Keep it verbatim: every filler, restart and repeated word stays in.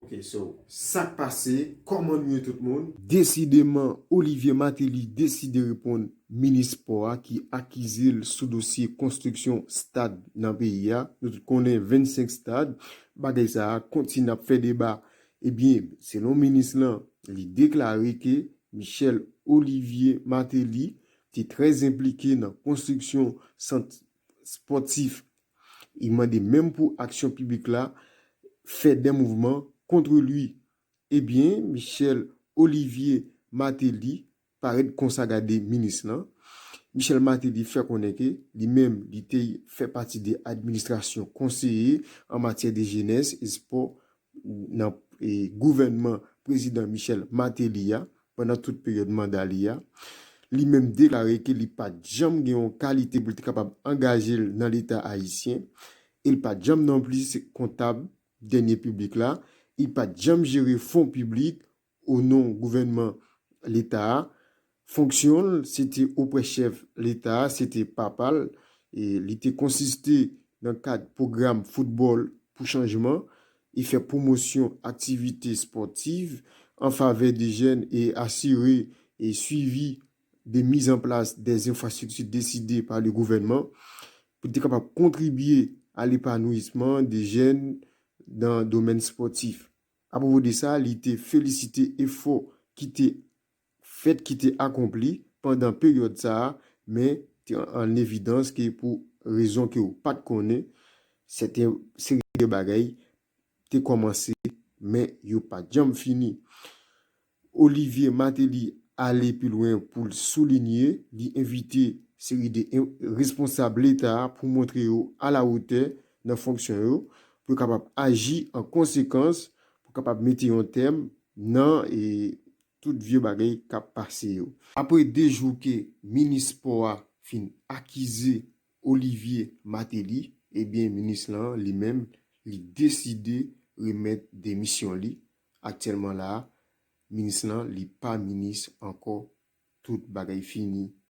Ok, so, sa k pase? Kòman nou ye tout moun? Desideman, Olivier Martelly deside reponn minis spò a ki akize l sou dosye konstriksyon stad nan peyi a. Nou tout konnen vennsenk stad. Bagay sa a kontinye ap fè deba. Ebyen, selon minis lan, li deklare ke Michel Olivier Martelly te trè enplike nan konstriksyon sant spòtif. Li mande menm pou aksyon piblik la fè de mouvman kont li. Ebyen, Michel Olivier Martelly parèt konsa gade minis lan. Michel Martelly fè konnen ke li menm, li te fè pati de administrasyon konseye an matyè de jenès e spò nan e, gouvènman prezidan Michel Martelly a pandan tout peryòd manda li a. Li menm deklare ke li pa t janm gen yon kalite pou li te kapab angaje l nan Leta ayisyen. E li pa t janm nonplis kontab dènye piblik la. Li pa t janm jere fon piblik o non gouvènman Leta a. Fonksyon l, se te oprè chèf Leta a, se te papa l. E li te konsiste nan kad pwogram foutbòl pou chanjman e fè pwomosyon aktivite spòtiv an favè de jèn e asire e swivi de mizanplas de enfrastrikti deside pa le gouvènman pou te kapab kontribye a lepanouisman de jèn nan domèn spòtif. Apwopo de sa, li te felisite efò ki te fèt, ki te akonpli pandan peryòd sa a, men te an evidans ke pou rezon ke w pa t konnen, sèten seri de bagay te kòmanse, men yo pa t janm fini. Olivier Martelly ale pi lwen pou l soulinye, li envite seri de en- responsab Leta a pou montre yo alawotè nan fonksyon yo, pou yo kapab aji an konsekans, pou kapab mete yon tèm nan e, tout vye bagay k ap pase yo. Apre de jou ke minis spò a fin akize Olivier Martelly, ebyen, minis lan, li menm, li deside remèt demisyon li. Aktyèlman la, minis lan, li pa minis ankò. Tout bagay fini.